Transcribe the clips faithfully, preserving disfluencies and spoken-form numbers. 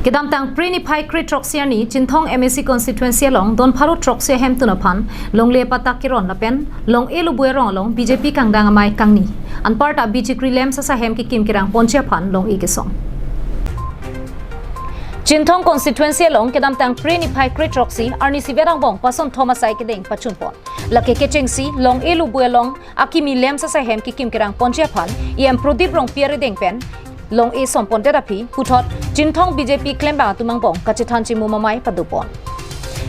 Kedamtang Phre niphai kre throksi arni Chinthong M A C constituency along don pharo throksi ahemtun aphan longle apatta keron lapen long-e lobui arong along B J P kangdang amei kangni, anparta bichikri lem sasa hem kekim kerang ponji aphan long-e kesong. Chinthong constituency along kedamtang Phre niphai kre throksi arni sivet angbong pason thom asai kedeng pachunpon. Lake kechengsi long-e lobui along akimi lem sasa hem kekim kerang ponji aphan E M Prodip Rongpi arideng pen long-e sompondet aphi puthot Chinthong B J P klembang atum angbong kachethan chimum amei padopon.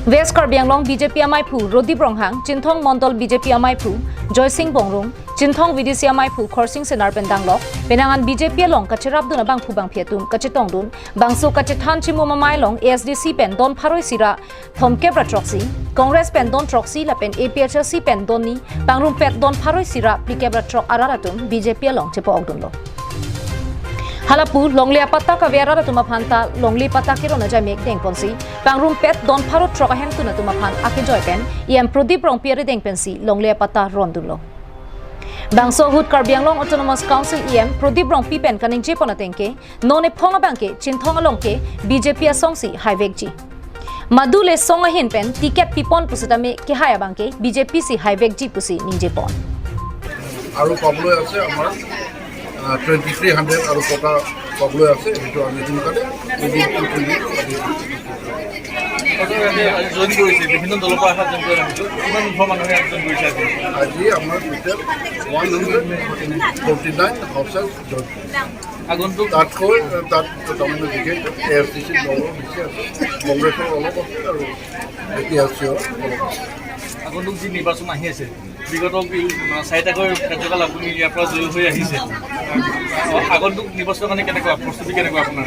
West Karbi Anglong B J P ameiphu Rodip Ronghang, Chinthong Mondol B J P ameiphu Joysing Bongrung, Chinthong V D C ameiphu Khorsing Senar pen danglok penang an B J P along kacherapdun abangphu bangphi atum kachetongdun, bangso kachethan chimum amei along A S D C pen don pharo isi ra thomkep ra throksi, Congress pen don throksi lapen A P H L C pen don ni, pangrumpet don pharo isi ra phlikep ra throk arat atum B J P along chepa-okdunlo. Halapu longle apatta kave arat atum aphanta longle apatta keron ajai mek dengponsi, pangrumpet don pharo throk ahemtun atum aphan akejoi pen E M Prodip Rongpi arideng pensi longle apatta rondunlo. Bangso ahut Karbi Anglong Autonomous Council E M Prodip Rongpi pen kaningjepon ateng ke, non ephong abangke Chinthong along ke B J P asong si haivekji. Madule song ahin pen ticket pipon pusitame kehai abangke B J P si haivekji pusi ningjepon. আৰু পাবলৈ আছে আমাৰ twenty three hundred আৰু কটা পাবলৈ আছে, সেইটো আমি সোনকালে জইন কৰিছে, বিভিন্ন দলৰ পৰা অহা জইন কৰা হৈছে। কিমান সংখ্যক মানুহে জইন কৰিছে আজি? আজি আমাৰ total one hundred forty nine houses join কৰিছে। আগন্তুক তাতকৈ তাত তাৰমানে বিশেষ এ এছ ডি চিৰ দলৰ বেছি আছে, কংগ্ৰেছৰ অলপ আছে আৰু এ পি এছ চিৰ অলপ আছে। আগন্তুক যি নিৰ্বাচন আহি আছে, বিগত কি, আহ, চাৰিটাকৈ কাৰ্যকাল আপুনি ইয়াৰ পৰা জয়ী হৈ আহিছে। আহ, আগন্তুক নিৰ্বাচনৰ কাৰণে কেনেকুৱা, প্ৰস্তুতি কেনেকুৱা আপোনাৰ?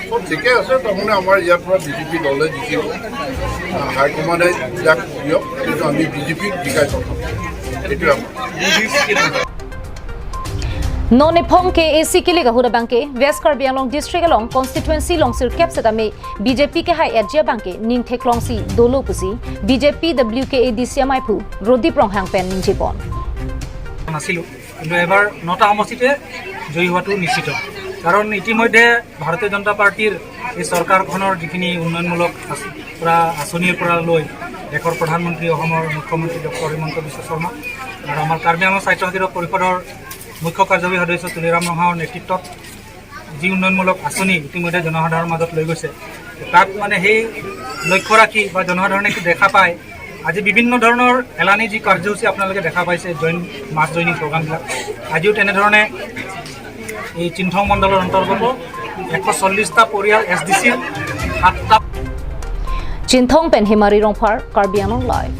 চব ঠিকে আছে, তাৰমানে আমাৰ ইয়াৰ পৰা বি জে পি দলে জিকিব, হাইকমাণ্ডে যাক দিয়ক, কিন্তু আমি বি জে পিক জিকাই থম, এইটোৱে আমাৰ। Non ephong ke A C kilik ahut abangke West Karbi Anglong district along constituency long sirkep setame B J P kehai etji abangke ning theklongsi dolo pusi B J P W K A D C ameiphu Rodip Ronghang pen ningjepon. নাছিলো, কিন্তু এবাৰ নটা সমষ্টিতে জয়ী হোৱাটো নিশ্চিত। কাৰণ ইতিমধ্যে ভাৰতীয় জনতা পাৰ্টীৰ এই চৰকাৰখনৰ যিখিনি উন্নয়নমূলক আঁচ- পৰা আঁচনিৰ পৰা লৈ দেশৰ প্ৰধানমন্ত্ৰী, অসমৰ মুখ্যমন্ত্ৰী ডক্টৰ হিমন্ত বিশ্ব শৰ্মা আৰু আমাৰ কাৰ্বি আংলং স্বায়ত্তশাসিত পৰিষদৰ মুখ্য কাৰ্যবাহী সদস্য তুলিৰাম ৰংহাঙৰ নেতৃত্বত যি উন্নয়নমূলক আঁচনি ইতিমধ্যে জনসাধাৰণৰ মাজত লৈ গৈছে, তাত মানে সেই লক্ষ্য ৰাখি বা জনসাধাৰণে কি দেখা পায়, আজি বিভিন্ন ধৰণৰ এলানি যি কাৰ্যসূচী আপোনালোকে দেখা পাইছে, জইন মাছ জইনিং প্ৰগ্ৰামবিলাক, আজিও তেনেধৰণে এই চিনথং মণ্ডলৰ অন্তৰ্গত এশ চল্লিছটা পৰিয়াল এছ ডি চিৰ সাতটা Chinthong pen Hemari Rongphar, Karbi Anglong Live.